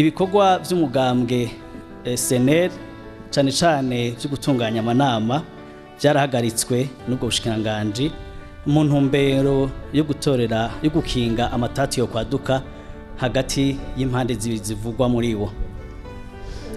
Ibikorwa by'umugambwe SNL, cyane cyane byo gutunganya amanama, byarahagaritswe n'ubwo bushikiranganji mu ntumbero yo gutorera, yo gukinga amatati yo kwaduka hagati y'impande zibiri zivugwa muri wo.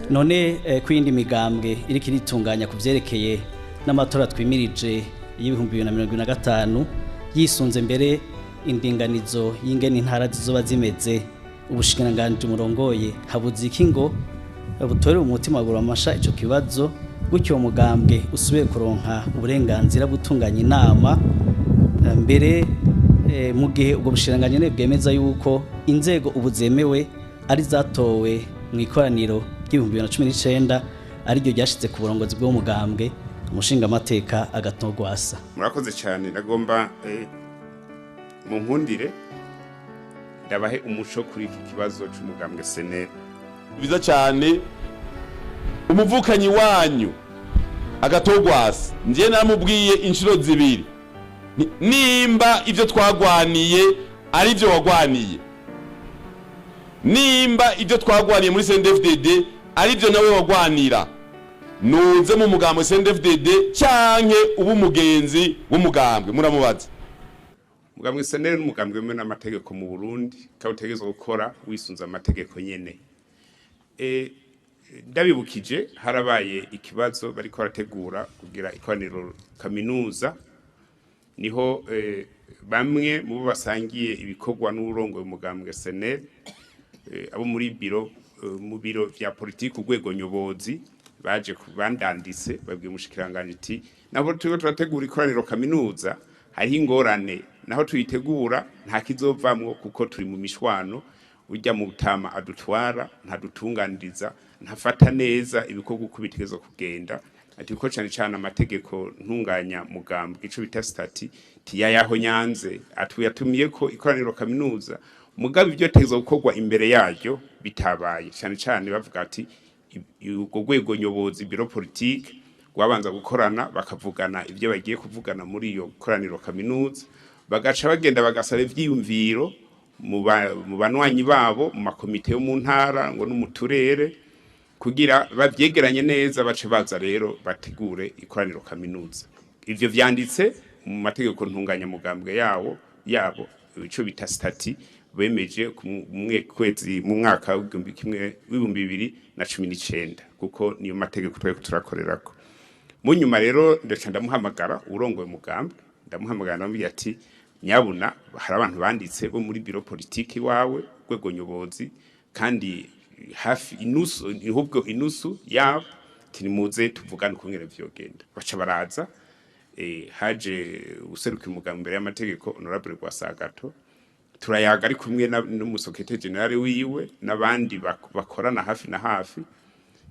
None ku yindi migambwe iriko iritunganya ku vyerekeye n'amatora twimirije y'2025, yisunze mbere indinganizo y'ingene intara zizoba zimeze, ubushikiranganji murongoye habuze iki ngo butorere umutima amasha ico kibazo, gutyo uwo mugambwe usubire kuronka uburenganzira butunganya inama? Mbere mu gihe ubwo bushikiranganji nyene bwemeza yuko inzego ubu zemewe ari zatowe mu ikoraniro ry'2019, ariryo ryashize ku burongozi bw'uwo mugambwe umushingamateka Agathon Rwasa? Murakoze cyane. Nagomba mu nkundire ndabahe umuco kuri iki kibazo c'umugambwe SNL. Byiza cyane. Umuvukanyi wanyu Agathon Rwasa, njye naramubwiye inshuro zibiri: nimba ibyo twagwaniye ari byo wagwaniye, nimba ibyo twagwaniye muri CNDD-FDD ari byo nawe wagwanira, nuze mu mugambwe CNDD-FDD canke uba umugenzi w'umugambwe. Muramubaza. Umugambwe SNL n'umugambwe wemewe n'amategeko mu Burundi, kandi utegerezwa gukora wisunze amategeko nyene. Ndabibukije, harabaye ikibazo bariko barategura kugira ikoraniro kaminuza, niho bamwe mu bo basangiye ibikorwa n'uwurongoye umugambwe SNL, abo muri biro, mu biro vya politiki, urwego nyobozi, baje bandanditse babwiye umushikiranganji iti: "Nabo turiko turategura ikoraniro kaminuza, hariho ingorane, naho tuyitegura nta kizovamwo kuko turi mu mishwano. Urya mu butama adutwara ntadutunganiriza, ntafata neza ibikorwa uko bitegerezwa kugenda." Ati kuko cane cane amategeko ntunganya mugambwe, ico bita statuts, tiyayaho nyanze atuyatumiye ko ikoraniro kaminuza, mugabo ibyo tegerezwa gukorwa imbere yaryo bitabaye. Cane cane bavuga ati urwo rwego nyobozi, bureau politique, rwabanza gukorana bakavugana ibyo bagiye kuvugana muri iyo koraniro kaminuza, bagaca bagenda bagasaba ivyiyumviro mu banwanyi babo, mu makomite yo mu ntara ngo no mu turere, kugira bavyegeranye neza, bace baza rero bategure ikoraniro kaminuza. Ivyo vyanditse mu mategeko ntunganyamugambwe yawo yabo, ico bita statuts, bemeje ku kwezi mu mwaka w'igihumbi kimwe w'2019, kuko niyo mategeko twari turakorerako. Mu nyuma rero ndaca ndamuhamagara urongoye umugambwe, ndamuhamagara, ndamubwira ati: "Nyabuna hari abantu banditse bo muri bureau politique iwawe, rwego nyobozi, kandi hafi inusu, ahubwo inusu yabo, tinimuze tuvugane ukungene vyogenda." Baca baraza. Haje userukira umugambi imbere y'amategeko, honorable Rwasagato, turayaga ari kumwe n'umu secrétaire général wiwe n'abandi bakorana hafi na hafi.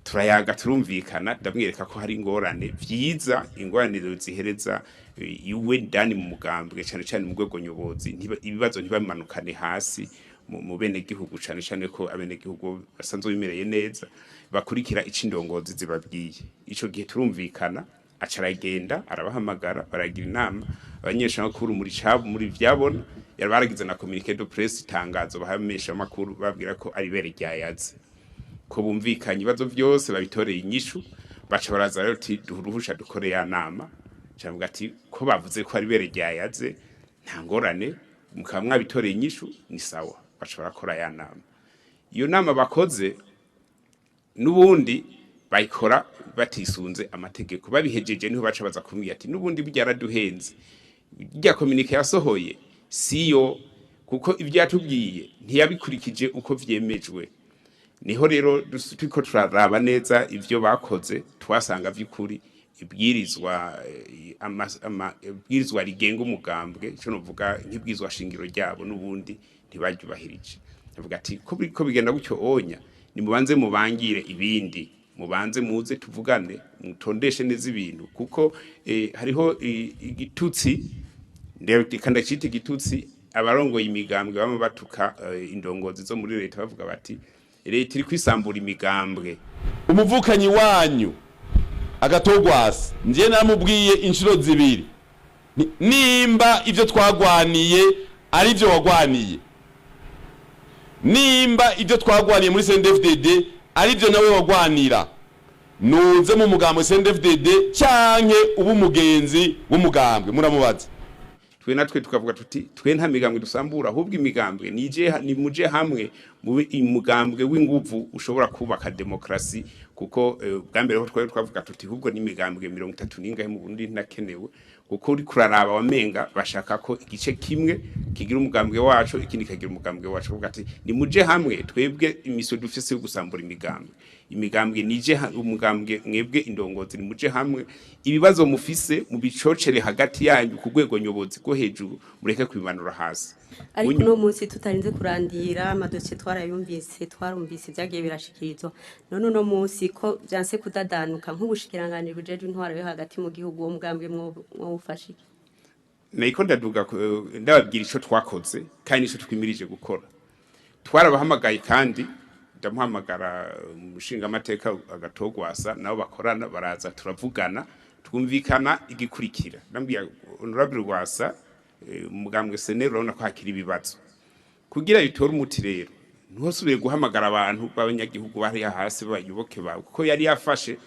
Turayaga, turumvikana, ndamwereka ko hari ingorane, vyiza ingorane zihereza iwe ndani mu mugambwe, cane cane mu rwego nyobozi, ibibazo ntibabimanukane hasi mu bene gihugu, cane cane ko abene gihugu basanzwe bimereye neza, bakurikira ico indongozi zibabwiye. Ico gihe turumvikana, aca aragenda arabahamagara, baragira inama abanyeshamakuru muri cabo muri vyabona yari baragize na communiqué de presse, itangazo bahamenyesha makuru, babwira ko ari bere ryayaze, ko bumvikanye, ibibazo byose babitoreye inyishu. Baca baraza rero ati: "Duha uruhusha dukore ya nama." Cavuga ati: "Ko bavuze ko ari bere ryayaze, nta ngorane, mukaba mwabitoreye inyishu, ni sawa." Baca barakora ya nama. Iyo nama bakoze n'ubundi bayikora batisunze amategeko. Babihejeje niho baca baza kumbwira ati: "N'ubundi byaraduhenze, rya communiqué yasohoye siyo, kuko ibyo yatubwiye ntiyabikurikije uko vyemejwe." Niho rero turiko turaraba neza ivyo bakoze, twasanga vy'ukuri ibwirizwa ibwirizwa rigenga umugambwe, ico novuga nk'ibwirizwa shingiro ryabo, n'ubundi ntibaryubahirije. Avuga ati: "Ko biriko bigenda gutyo onya, nimubanze mubangire ibindi, mubanze muze tuvugane, mutondeshe neza ibintu," kuko hariho igitutsi, reka ndacita igitutsi, abarongoye imigambwe bamwe batuka indongozi zo muri leta, bavuga bati: "Leta iri kwisambura imigambwe." Umuvukanyi wanyu Agathon Rwasa, njye naramubwiye inshuro zibiri: nimba ibyo twagwaniye ari byo wagwaniye, Nimba ibyo twagwaniye muri CNDD-FDD ari byo nawe wagwanira, nuze mu mugambwe CNDD-FDD canke uba umugenzi w'umugambwe. Muramubaza. Twe natwe tukavuga tuti twe nta migambwe dusambura, ahubwo imigambwe nije ni muje hamwe mube imugambwe w'inguvu ushobora kubaka demokrasi. Kuko bwa mbere ho twari twavuga tuti ahubwo n'imigambwe 30 n'ingahe mu Burundi ntakenewe, kuko uri kuraraba wamenga bashaka ko igice kimwe kigira umugambwe wacu, ikindi kagira umugambwe wacu. Kuvuga ati ni muje hamwe, twebwe imiso dufise yo gusambura imigambwe, imigambwe nije umugambwe, mwebwe indongozi ni muje hamwe, ibibazo mufise mubicocere hagati yanyu ku rwego nyobozi rwo hejuru, mureke kubimanura hasi. Ariko uno munsi tutarinze kurandira amadosiye, twarayumvise, twarumvise ibyagiye birashikirizwa. None uno munsi ko byanse kudadanuka, nk'ubushikiranganji bujejwe intwaro yo hagati mu gihugu, uwo mugambwe mwowufasha iki? Niko ndaduga ndababwira ico twakoze kandi nico twimirije gukora. Twarabahamagaye kandi ndamuhamagara umushinga amateka agatogwasa nabo bakorana, baraza turavugana, twumvikana igikurikira. Ndambwira honorable Rwasa, umugambwe CNL urabona ko hakiri ibibazo. Kugira bitore umuti rero, ntusubiye guhamagara abantu b'abanyagihugu bari hasi bayoboke bawe, kuko yari yafashe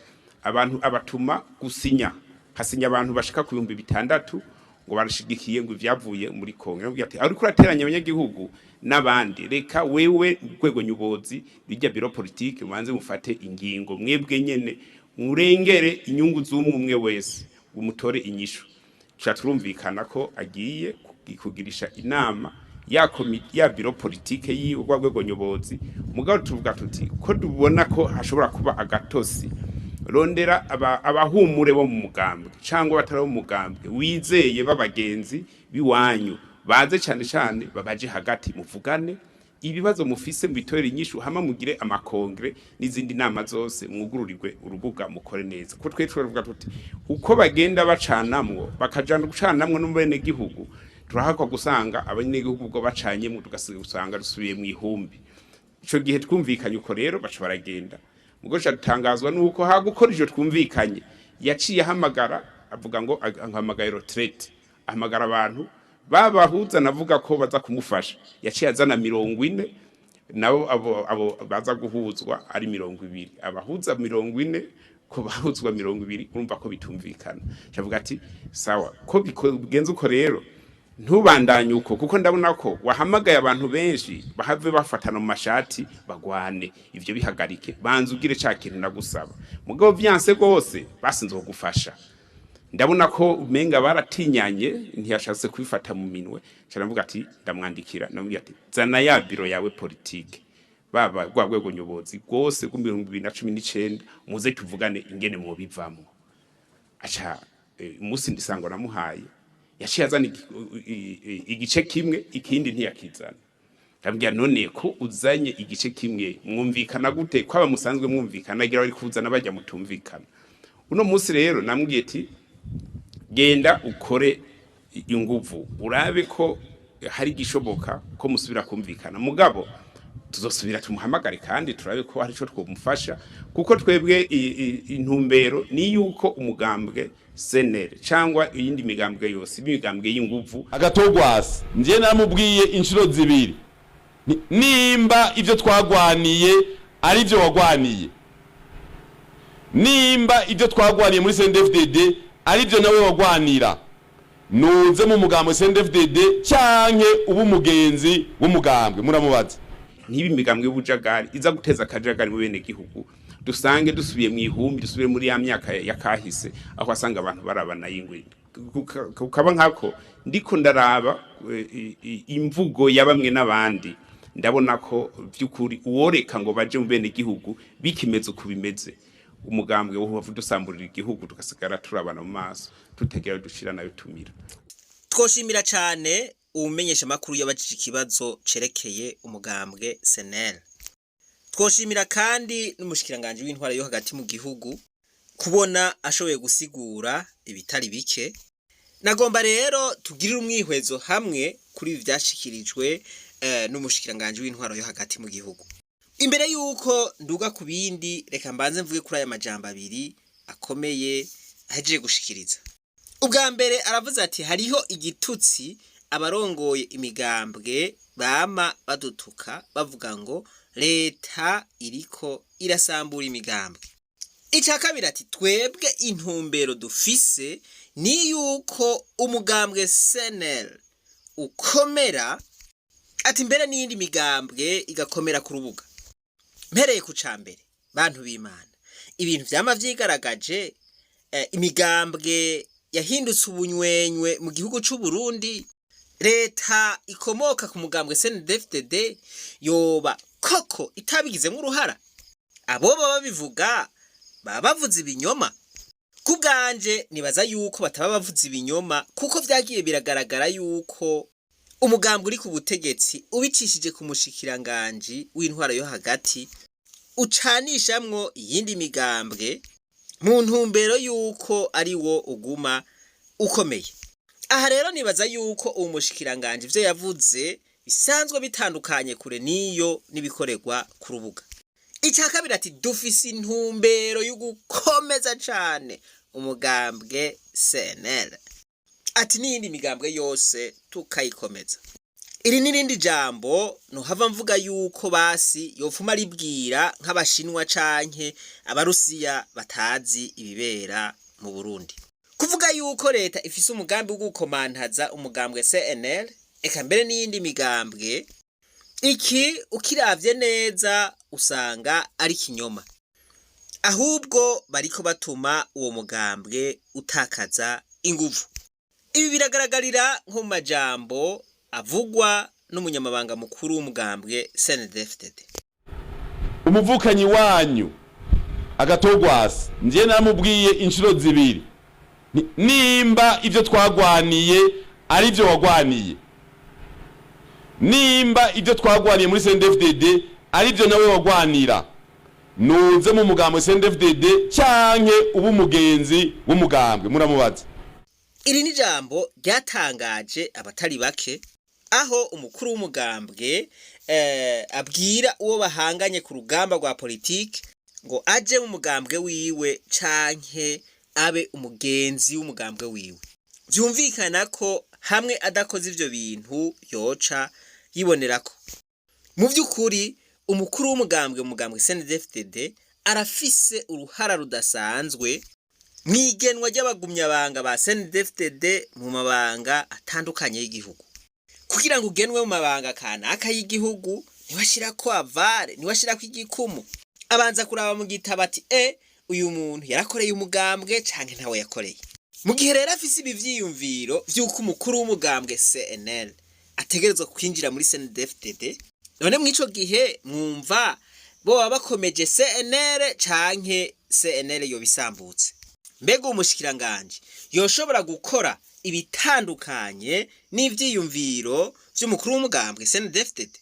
abantu abatuma gusinya, hasinya abantu bashika ku 6000 ngo barashigikiye ngo ivyavuye muri Kongo. Yarabwiye ati ariko urateranya abanyagihugu n'abandi, reka wewe rwego nyobozi bijya bureau politique mubanze mufate ingingo mwebwe nyene, murengere inyungu z'umwe umwe wese, umutore inyishu. Tuca turumvikana ko agiye kugirisha inama ya komite ya bureau politique yiwe, rwa rwego nyobozi. Mugabo tuvuga tuti ko dubona ko hashobora kuba agatosi, rondera abahumure bo mu mugambwe cyangwa batari bo mu mugambwe wizeye b'abagenzi biwanyu, baze cyane cyane babaje hagati, muvugane ibibazo mufise, mubitorere inyishu, hama mugire amakongre n'izindi nama zose, mwugururirwe urubuga mukore neza. Kuko twe turavuga tuti uko bagenda bacanamwo, bakajana gucanamwo n'umubene gihugu, turahakwa gusanga abanyagihugu ubwo bacanyemwo tugasiga gusanga dusubiye mu ihumbi. Ico gihe twumvikanye uko rero baca baragenda. Mugo tangazwa nuko ha gukora ivyo twumvikanye, yaciye ahamagara avuga ngo ahamagaye retraite, ahamagara abantu babahuza, navuga ko baza kumufasha. Yaciye azana 40, nabo abo baza guhuzwa ari 20, abahuza 40 ko bahuzwa 20, urumva ko bitumvikana. Cavuga ati sawa, ko bigenze uko rero ntubandanye uko, kuko ndabona ko wahamagaye abantu benshi bahave bafatana mu mashati bagwane, ivyo bihagarike, banza ugire ca kintu nagusaba. Mugabo vyanse gose basinze kugufasha, ndabona ko umenga baratinyanye, ntiyashatse kubifata mu minwe. Caravuga ati ndamwandikira, ndamubwira ati zana ya bureau yawe politique, baba rwa rwego nyobozi rwose rw'2019, muze tuvugane ingene mwobivamwo. Aca umunsi ndisango namuhaye yaciye azana igice kimwe, ikindi ntiyakizana. Ndabwira none ko uzanye igice kimwe mwumvikana gute, ko aba musanzwe mwumvikana agira bari kuzana bajya mutumvikana? Uno munsi rero namubwiye ati genda ukore inguvu, urabe ko hari igishoboka ko musubira kumvikana. Mugabo tuzosubira tumuhamagare kandi turabe ko hari ico twomufasha, kuko twebwe intumbero ni yuko umugambwe CNL cyangwa iyindi migambwe yose, imigambwe y'inguvu. Agatogwasa njye naramubwiye inshuro zibiri. Nimba ibyo twagwaniye ari byo wagwaniye, nimba ibyo twagwaniye muri CNDD-FDD ari byo nawe wagwanira, nuze mu mugambwe CNDD-FDD canke uba umugenzi w'umugambwe. Muramubaza. Ntiba imigambwe y'ubujagari iza guteza akajagari mu bene gihugu, dusange dusubiye mu ihumbi, dusubiye muri ya myaka ya kahise aho wasanga abantu barabana y'ingwe. Kukaba nkako ndiko ndaraba imvugo ya bamwe n'abandi, ndabona ko by'ukuri uworeka ngo baje mu bene gihugu bikimeze uko bimeze, umugambwe wo dusamburira igihugu, tugasigara turabana mu maso tutegera dushira nayo tumira. Twoshimira cyane uwumenyesha makuru yabajije ikibazo cerekeye umugambwe CNL. Twoshimira kandi n'umushikiranganje w'intwaro yo hagati mu gihugu kubona ashoboye gusigura ibitari bike. Nagomba rero tugirire umwihwezo hamwe kuri ibi vyashikirijwe n'umushikiranganje w'intwaro yo hagati mu gihugu. Imbere yuko nduga ku bindi, reka mbanze mvuge kuri aya majambo abiri akomeye ahejeje gushikiriza. Ubwa mbere aravuze ati hariho igitutsi. Abarongoye imigambwe bama badutuka bavuga ngo leta iriko irasambura imigambwe. Icya kabiri ati twebwe intumbero dufise ni yuko umugambwe CNL ukomera, ati mbere n'iyindi migambwe igakomera ku rubuga. Mpereye ku ca mbere, bantu b'Imana, ibintu vyama vyigaragaje, imigambwe yahindutse ubunywenywe mu gihugu c'u Burundi. Leta ikomoka ku mugambwe CNDD-FDD yoba koko itabigizemwo uruhara? Abo baba babivuga baba bavuze ibinyoma. Ku bwanje nibaza yuko bataba bavuze ibinyoma, kuko vyagiye biragaragara yuko umugambwe uri ku butegetsi ubicishije ku mushikiranganji w'intwaro yo hagati ucanishamwo iyindi migambwe mu ntumbero yuko ari wo uguma ukomeye. Aha rero nibaza yuko uwo mushikiranganji ivyo yavuze bisanzwe bitandukanye kure n'iyo n'ibikorerwa ku rubuga. Icya kabiri ati dufise intumbero yo gukomeza cane umugambwe CNL, ati n'iyindi migambwe yose tukayikomeza. Iri n'irindi jambo nohava mvuga yuko basi yopfuma ribwira nk'Abashinwa canke Abarusiya batazi ibibera mu Burundi. Kuvuga yuko leta ifise umugambi wo gukomantaza umugambwe CNL, eka mbere n'iyindi migambwe, iki ukiravye neza usanga ari kinyoma. Ahubwo bariko batuma uwo mugambwe utakaza inguvu. Ibi biragaragarira nko mu majambo avugwa n'umunyamabanga mukuru w'umugambwe CNDD-FDD. Umuvukanyi wanyu Agathon Rwasa, njye namubwiye inshuro zibiri, nimba ibyo twagwaniye ari byo wagwaniye, nimba ibyo twagwaniye muri CNDD-FDD ari byo nawe wagwanira, nuze mu mugambwe CNDD-FDD canke uba umugenzi w'umugambwe. Muramubaza. Iri ni jambo ryatangaje abatari bake, aho umukuru w'umugambwe abwira uwo bahanganye ku rugamba rwa politike ngo aje mu mugambwe wiwe canke abe umugenzi w'umugambwe wiwe. Vyumvikana ko hamwe adakoze ivyo bintu yoca yibonerako. Mu vy'ukuri umukuru w'umugambwe mu mugambwe CNDD-FDD arafise uruhara rudasanzwe mwigenwa ry'abagumyabanga ba CNDD-FDD mu mabanga atandukanye y'igihugu. Kugira ngo ugenwe mu mabanga kanaka y'igihugu, niwashirako avare, niwashirako igikumu, abanza kuraba mu gitabo ati uyu muntu yarakoreye umugambwe canke ntawe yakoreye. Mu gihe rero afise ibi vyiyumviro vy'uko umukuru w'umugambwe CNL ategerezwa kwinjira muri CNDD-FDD, none mw'ico gihe mwumva boba bakomeje CNL canke CNL yobisambutse? Mbega umushikiranganji yoshobora gukora ibitandukanye n'ivyiyumviro vy'umukuru w'umugambwe CNDD-FDD?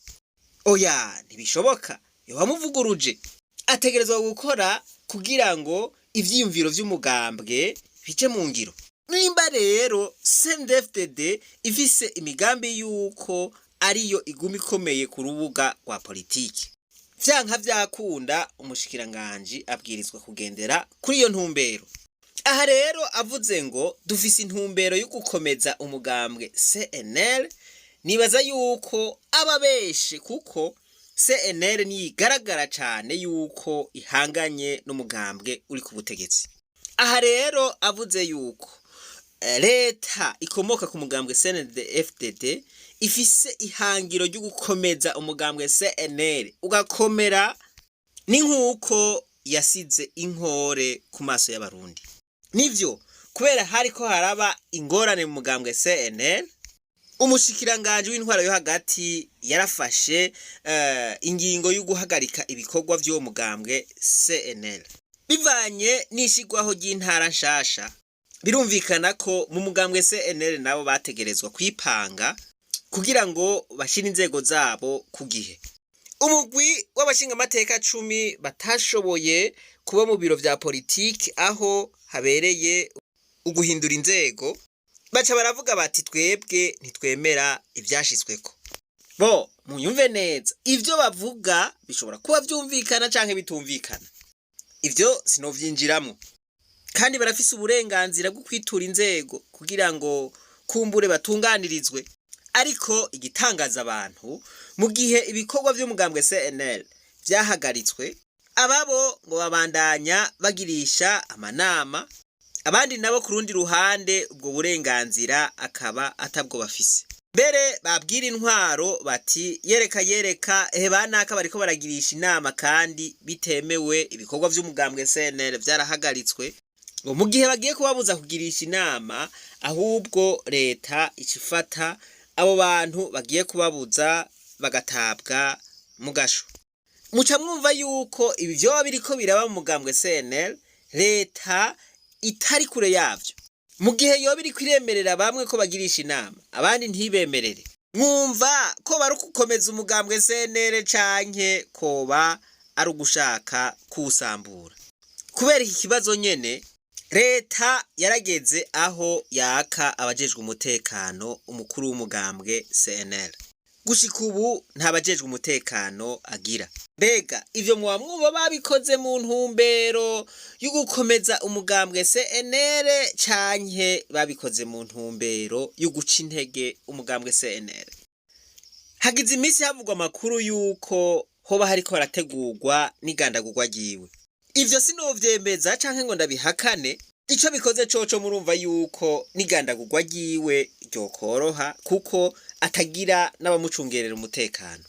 Oya, ntibishoboka, yoba amuvuguruje. Ategerezwa gukora kugira ngo ivyiyumviro vy'umugambwe bije mu ngiro. Nimba rero CNDD-FDD ifise imigambi yuko ariyo iguma ikomeye ku rubuga rwa politiki, vyanka vyakunda umushikiranganji abwirizwa kugendera kuri iyo ntumbero. Aha rero avuze ngo dufise intumbero yo gukomeza umugambwe CNL, nibaza yuko aba beshe, kuko CNL niyigaragara cane yuko ihanganye n'umugambwe uri ku butegetsi. Aha rero avuze yuko leta ikomoka ku mugambwe CNDD-FDD ifise ihangiro ryo gukomeza umugambwe CNL ugakomera, ni nk'uko yasize inkore ku maso y'Abarundi. Nivyo, kubera hariko haraba ingorane mu mugambwe CNL, umushikiranganji w'intwaro yo hagati yarafashe ingingo yo guhagarika ibikorwa vy'uwo mugambwe CNL. Bivanye n'ishigwaho ry'intara nshasha, birumvikana ko mu mugambwe CNL nabo bategerezwa kwipanga kugira ngo bashire inzego zabo ku gihe. Umugwi w'abashingamateka 10 batashoboye kuba mu biro vya politiki aho habereye uguhindura inzego, baca baravuga bati twebwe ntitwemera ivyashitsweko. Bo munyumve neza, ivyo bavuga bishobora kuba vyumvikana canke bitumvikana, ivyo sinovyinjiramwo, kandi barafise uburenganzira bwo kwitura inzego kugira ngo kumbure batunganirizwe. Ariko igitangaza abantu, mu gihe ibikorwa vy'umugambwe CNL vyahagaritswe, ababo ngo babandanya bagirisha amanama, abandi nabo ku rundi ruhande ubwo burenganzira akaba atabwo bafise. Mbere babwira intwaro bati yereka yereka ehe banaka bariko baragirisha inama kandi bitemewe, ibikorwa vy'umugambwe CNL vyarahagaritswe. Ngo mu gihe bagiye kubabuza kugirisha inama, ahubwo leta icifata abo bantu bagiye kubabuza bagatabwa mu gasho. Muca mwumva yuko ibi vyoba biriko biraba mu mugambwe CNL, leta itari kure yavyo. Mu gihe yoba iriko iremerera bamwe ko bagirisha inama, abandi ntibemerere, mwumva ko bari gukomeza umugambwe CNL canke koba ari ugushaka kuwusambura? Kubera iki kibazo nyene, leta yarageze aho yaka abajejwe umutekano umukuru w'umugambwe CNL. Gushika ubu nta bajejwe umutekano agira. Mbega ivyo muba mwumva babikoze mu ntumbero yo gukomeza umugambwe CNL canke babikoze mu ntumbero yo guca intege umugambwe CNL? Hagize iminsi havugwa amakuru yuko hoba hariko harategurwa n'igandagurwa ryiwe. Ivyo sinovyemeza canke ngo ndabihakane. Ico bikoze coco, murumva yuko n'igandagurwa ryiwe ryokoroha, kuko atagira n'abamucungerera umutekano.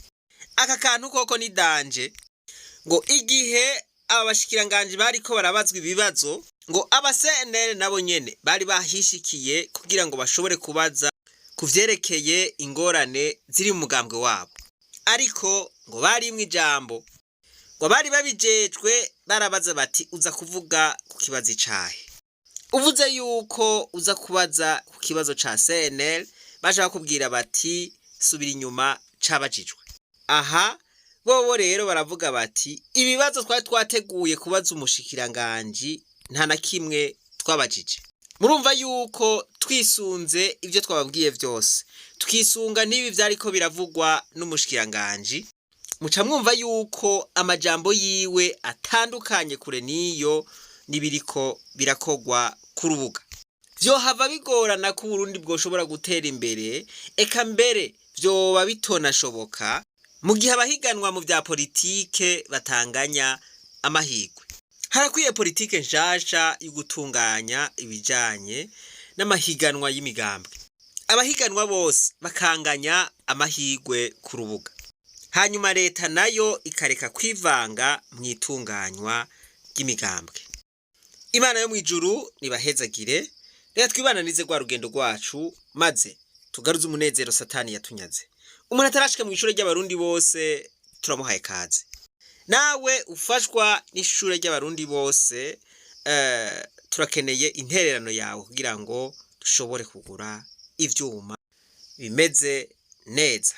Aka kantu koko ni danger. Ngo igihe aba bashikiranganji bariko barabazwa ibibazo, ngo aba CNL nabo nyene bari bahishikiye kugira ngo bashobore kubaza ku vyerekeye ingorane ziri mu mugambwe wabo, ariko ngo barimwe ijambo. Ngo bari babijejwe barabaza bati: "Uza kuvuga ku kibazo icahe? Uvuze yuko uza kubaza ku kibazo ca CNL, baje bakubwira bati subira inyuma, cabajijwe." Aha bobo rero baravuga bati: "Ibibazo twari twateguye kubaza umushikiranganji nta na kimwe twabajije." Murumva yuko twisunze ibyo twababwiye byose, tukisunga n'ibi vyariko biravugwa n'umushikiranganji, muca mwumva yuko amajambo yiwe atandukanye kure n'iyo n'ibiriko birakogwa ku rubuga. Vyohava bigorana ko Uburundi bwoshobora gutera imbere, eka mbere vyoba bitonashoboka, mu gihe abahiganwa mu vya politike batanganya amahirwe. Harakwiye politike nshasha yo gutunganya ibijanye n'amahiganwa y'imigambwe, abahiganwa bose bakanganya amahirwe ku rubuga, hanyuma leta nayo ikareka kwivanga mu itunganywa ry'imigambwe. Imana yo mw'ijuru nibahezagire. Reka twibananize rwa rugendo rwacu, maze tugaruze umunezero Satani yatunyaze. Umuntu atarashika mu ishure ry'Abarundi bose, turamuhaye kaze. Nawe ufashwa n'ishure ry'Abarundi bose, turakeneye intererano yawe kugira ngo dushobore kugura ivyuma bimeze neza.